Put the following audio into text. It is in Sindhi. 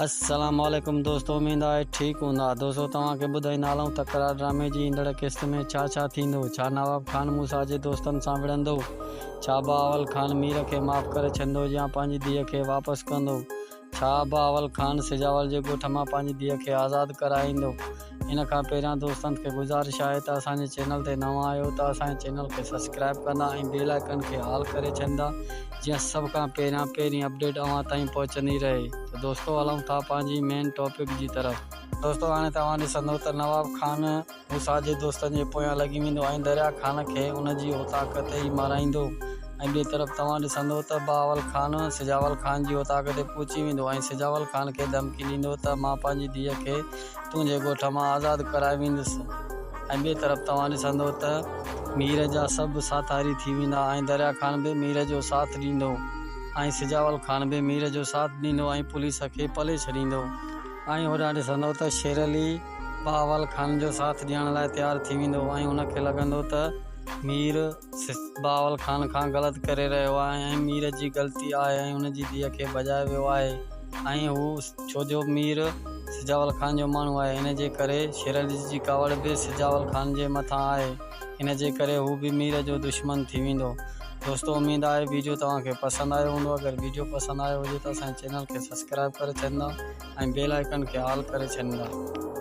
السلام عليڪم دوستو اميد آهي ٺيڪ هوندا دوستو توهان کي ٻڌائيندا هلون ته قرار ڊرامي جي ايندڙ قسط ۾ ڇا ڇا ٿيندو ڇا نواب خان موسيٰ جي دوستن سان وڙهندو ڇا بهاول خان مير کي معاف ڪري ڇڏندو يا پنهنجي ڌيء کي واپس ڪندو ڇا بهاول خان سجاول جي ڳوٺ مان پنهنجي ڌيء کي آزاد ڪرائيندو؟ ان کان پهريان دوستن کي گذارش آهي ته اسان جي چينل تي نوان آهيو ته اسان جي چينل کي سبسڪرائب ڪندا ۽ بيل آئيڪن کي آل ڪري ڇڏيندا جيئن سڀ کان پهريان پهرين اپڊيٽ اوهان تائين پهچندي رهي ته دوستو هلون ٿا پنهنجي مين ٽاپڪ جي طرف. دوستو هاڻي توهان ڏسندو ته نواب خان موسيٰ جي دوستن جي پويان لڳي ويندو ۽ دريا خان کي ان جي اوطاق تي ئي مارائيندو ۽ ٻئي طرف توهان ڏسندو ته بهاول خان سجاول خان جي اوطاق تي پهچي ويندو ۽ سجاول خان کي ڌمڪي ڏيندو ته مان پنهنجي ڌيء کي تنهنجي ڳوٺ مان آزاد ڪرائي ويندس ۽ ٻئي طرف توهان ڏسندو ته مير جا سڀ ساٿاري ٿي ويندا ۽ دريا خان به مير جو ساٿ ڏيندو ۽ سجاول خان به مير جو ساٿ ڏيندو ۽ پوليس کي پلي ڇڏيندو. ۽ هوڏانهن ڏسندو ته شير علي بهاول خان جو ساٿ ڏيڻ لاء تيار ٿي ويندو ۽ هن کي لڳندو ته مير بهاول خان کان غلط ڪري رهيو آهي ۽ مير جي غلطي آهي ۽ هن جي ڌيء کي ڀڄايو ويو آهي ۽ هو ڇو جو مير سجاول خان جو ماڻهو آهي ان جي ڪري شير علي جي ڪاوڙ به سجاول خان جي مٿان آهي ان جي ڪري هو به مير جو دشمن ٿي ويندو. دوستو اميد آهي ويڊيو توهان کي پسند آيو هوندو اگر ويڊيو پسند آيو هجي ته اسان جي چينل کي سبسڪرائب ڪري ڇڏيندا ۽ بيل آئيڪن کي آل ڪري ڇڏيندا.